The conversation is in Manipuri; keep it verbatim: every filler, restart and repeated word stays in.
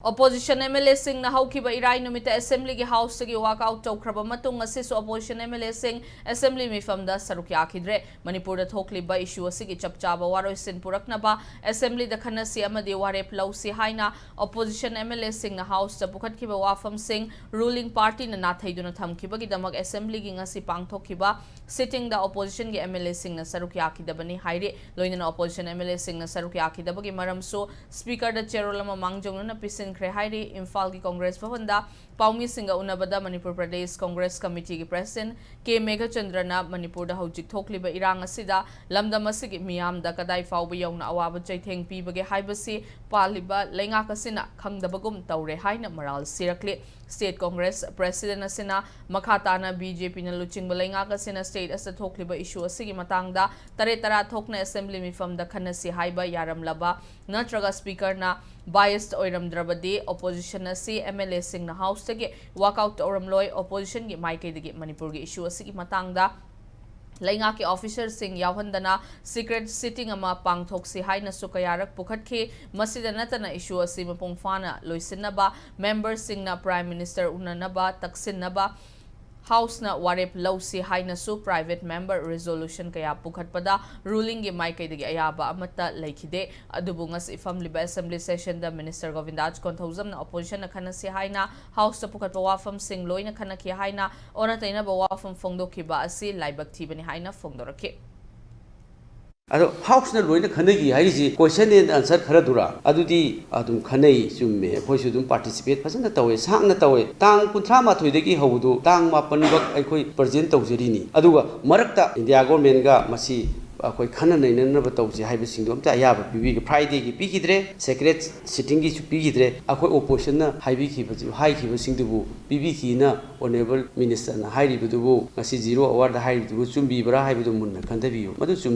Opposition MLAꯁꯤꯡꯅ ꯍꯧꯈꯤꯕ ꯏꯔꯥꯏ ꯅꯨꯃꯤꯠꯇ Assemblyꯒꯤ Houseꯇꯒꯤ walk out ꯇꯧꯈ꯭ꯔꯕ ꯃꯇꯨꯡ, ꯉꯁꯤꯁꯨ Opposition MLAꯁꯤꯡ Assembly ꯃꯤꯐꯝꯗ ꯁꯔꯨꯛ ꯌꯥꯈꯤꯗ꯭ꯔꯦ꯫ ꯃꯅꯤꯄꯨꯔꯗ ꯊꯣꯛꯂꯤꯕ issue ꯑꯁꯤꯒꯤ ꯆꯞ ꯆꯥꯕ ꯋꯥꯔꯣꯏꯁꯤꯟ ꯄꯨꯔꯛꯅꯕ Assemblyꯗ ꯈꯟꯅꯁꯤ ꯑꯃꯗꯤ ꯋꯥꯔꯦꯞ ꯂꯧꯁꯤ ꯍꯥꯏꯅ Opposition MLAꯁꯤꯡꯅ Houseꯇ ꯄꯨꯈꯠꯈꯤꯕ ꯋꯥꯐꯝꯁꯤꯡ ruling partyꯅ ꯅꯥꯊꯩꯗꯨꯅ ꯊꯝꯈꯤꯕꯒꯤꯗꯃꯛ Assemblyꯒꯤ ꯉꯁꯤ ꯄꯥꯡꯊꯣꯛꯈꯤꯕ sittingꯗ Oppositionꯒꯤ MLAꯁꯤꯡꯅ ꯁꯔꯨꯛ ꯌꯥꯈꯤꯗꯕꯅꯤ ꯍꯥꯏꯔꯤ꯫ ꯂꯣꯏꯅꯅ Opposition MLAꯁꯤꯡꯅ ꯁꯔꯨꯛ ꯌꯥꯈꯤꯗꯕꯒꯤ ꯃꯔꯝꯁꯨ Speakerꯗ ꯆꯦꯔꯣꯜ ꯑꯃ ꯃꯥꯡꯖꯧꯅꯅ ꯄꯤꯁꯤꯟꯈ꯭ꯔꯦ ꯍꯥꯏꯔꯤ꯫ ꯏꯝꯐꯥꯜꯒꯤ Congress ꯚꯕꯟꯗ ꯄꯥꯎꯃꯤꯁꯤꯡꯒ ꯎꯅꯕꯗ Manipur Pradesh Congress Committeeꯒꯤ President ꯀꯦ ꯃꯦꯘꯆꯟꯗ꯭ꯔꯅ ꯃꯅꯤꯄꯨꯔꯗ ꯍꯧꯖꯤꯛ ꯊꯣꯛꯂꯤꯕ ꯏꯔꯥꯡ ꯑꯁꯤꯗ ꯂꯝꯗꯝ ꯑꯁꯤꯒꯤ ꯃꯤꯌꯥꯝꯗ ꯀꯗꯥꯏ ꯐꯥꯎꯕ ꯌꯧꯅ ꯑꯋꯥꯕ ꯆꯩꯊꯦꯡ ꯄꯤꯕꯒꯦ ꯍꯥꯏꯕꯁꯤ ꯄꯥꯜꯂꯤꯕ ꯂꯩꯉꯥꯛ ꯑꯁꯤꯅ ꯈꯪꯗꯕꯒꯨꯝ ꯇꯧꯔꯦ ꯍꯥꯏꯅ ꯃꯔꯥꯜ ꯁꯤꯔꯛꯂꯤ꯫ State Congress President ꯑꯁꯤꯅ ꯃꯈꯥ ꯇꯥꯅ BJPꯅ ꯂꯨꯆꯤꯡꯕ ꯂꯩꯉꯥꯛ ꯑꯁꯤꯅ state ꯑꯁꯤꯗ ꯊꯣꯛꯂꯤꯕ issue ꯑꯁꯤꯒꯤ ꯃꯇꯥꯡꯗ ꯇꯔꯦꯠ ꯇꯔꯥ ꯊꯣꯛꯅ Assembly ꯃꯤꯐꯝꯗ ꯈꯟꯅꯁꯤ ꯍꯥꯏꯕ ꯌꯥꯔꯝꯂꯕ ꯅꯠꯇ꯭ꯔꯒ Speakerꯅ biased ꯑꯣꯏꯔꯝꯗ꯭ꯔꯕꯗꯤ Opposition ꯑꯁꯤ MLAꯁꯤꯡꯅ Houseꯇꯒꯤ walk out ꯇꯧꯔꯝꯂꯣꯏ꯫ Oppositionꯒꯤ ꯃꯥꯏꯀꯩꯗꯒꯤ ꯃꯅꯤꯄꯨꯔꯒꯤ issue ꯑꯁꯤꯒꯤ ꯃꯇꯥꯡꯗ ꯂꯩꯉꯥꯛꯀꯤ officerꯁꯤꯡ ꯌꯥꯎꯍꯟꯗꯅ secret sitting ꯑꯃ ꯄꯥꯡꯊꯣꯛꯁꯤ ꯍꯥꯏꯅꯁꯨ ꯀꯌꯥꯔꯛ ꯄꯨꯈꯠꯈꯤ꯫ ꯃꯁꯤꯗ ꯅꯠꯇꯅ issue ꯑꯁꯤ ꯃꯄꯨꯡ ꯐꯥꯅ ꯂꯣꯏꯁꯤꯟꯅꯕ memberꯁꯤꯡꯅ Prime Minister ꯎꯅꯅꯕ ꯇꯛꯁꯤꯟꯅꯕ Houseꯅ ꯋꯥꯔꯦꯞ ꯂꯧꯁꯤ ꯍꯥꯏꯅꯁꯨ private member resolution ꯀꯌꯥ ꯄꯨꯈꯠꯄꯗ rulingꯒꯤ ꯃꯥꯏꯀꯩꯗꯒꯤ ꯑꯌꯥꯕ ꯑꯃꯠꯇ ꯂꯩꯈꯤꯗꯦ꯫ ꯑꯗꯨꯕꯨ ꯉꯁꯤ ꯐꯝꯂꯤꯕ Assembly sessionꯗ Minister ꯒꯣꯕꯤꯟꯗꯥꯖ ꯀꯣꯟꯊꯧꯖꯝꯅ Oppositionꯅ ꯈꯟꯅꯁꯤ ꯍꯥꯏꯅ Houseꯇ ꯄꯨꯈꯠꯄ ꯋꯥꯐꯝꯁꯤꯡ ꯂꯣꯏꯅ ꯈꯟꯅꯈꯤ ꯍꯥꯏꯅ ꯑꯣꯟꯅ ꯇꯩꯅꯕ ꯋꯥꯐꯝ ꯐꯣꯡꯗꯣꯛꯈꯤꯕ ꯑꯁꯤ ꯂꯥꯏꯕꯛ ꯊꯤꯕꯅꯤ ꯍꯥꯏꯅ ꯐꯣꯡꯗꯣꯔꯛꯈꯤ꯫ ꯑꯗꯣ Houseꯅ ꯂꯣꯏꯅ ꯈꯟꯅꯈꯤ ꯍꯥꯏꯔꯤꯁꯤ question and answer ꯈꯔꯗꯨꯔꯥ? ꯑꯗꯨꯗꯤ ꯑꯗꯨꯝ ꯈꯟꯅꯩ, ꯆꯨꯝꯃꯦ, ꯑꯩꯈꯣꯏꯁꯨ ꯑꯗꯨꯝ participate ꯐꯖꯅ ꯇꯧꯋꯦ, ꯁꯥꯡꯅ ꯇꯧꯋꯦ꯫ ꯇꯥꯡ ꯀꯨꯟꯊ꯭ꯔꯥ ꯃꯥꯊꯣꯏꯗꯒꯤ ꯍꯧꯕꯗꯨ ꯇꯥꯡ ꯃꯥꯄꯟꯕꯛ ꯑꯩꯈꯣꯏ present ꯇꯧꯖꯔꯤꯅꯤ꯫ ꯑꯗꯨꯒ ꯃꯔꯛꯇ India governmentꯒ ꯃꯁꯤ ꯑꯩꯈꯣꯏ ꯈꯟꯅ ꯅꯩꯅꯅꯕ ꯇꯧꯁꯤ ꯍꯥꯏꯕꯁꯤꯡꯗꯣ ꯑꯝꯇ ꯑꯌꯥꯕ ꯄꯤꯕꯤꯒꯦ꯫ Fridayꯒꯤ ꯄꯤꯈꯤꯗ꯭ꯔꯦ, secret sittingꯒꯤꯁꯨ ꯄꯤꯈꯤꯗ꯭ꯔꯦ꯫ ꯑꯩꯈꯣꯏ Oppositionꯅ ꯍꯥꯏꯕꯤꯈꯤꯕꯁꯤ, ꯍꯥꯏꯈꯤꯕꯁꯤꯡꯗꯨꯕꯨ ꯄꯤꯕꯤꯈꯤꯅ Honourable Ministerꯅ ꯍꯥꯏꯔꯤꯕꯗꯨꯕꯨ, ꯉꯁꯤ zero hourꯗ ꯍꯥꯏꯔꯤꯕꯗꯨꯕꯨ ꯆꯨꯝꯕꯤꯕ꯭ꯔꯥ ꯍꯥꯏꯕꯗꯨ ꯃꯨꯟꯅ ꯈꯟꯊꯕꯤꯌꯨ꯫ ꯃꯗꯨ ꯆꯨꯝ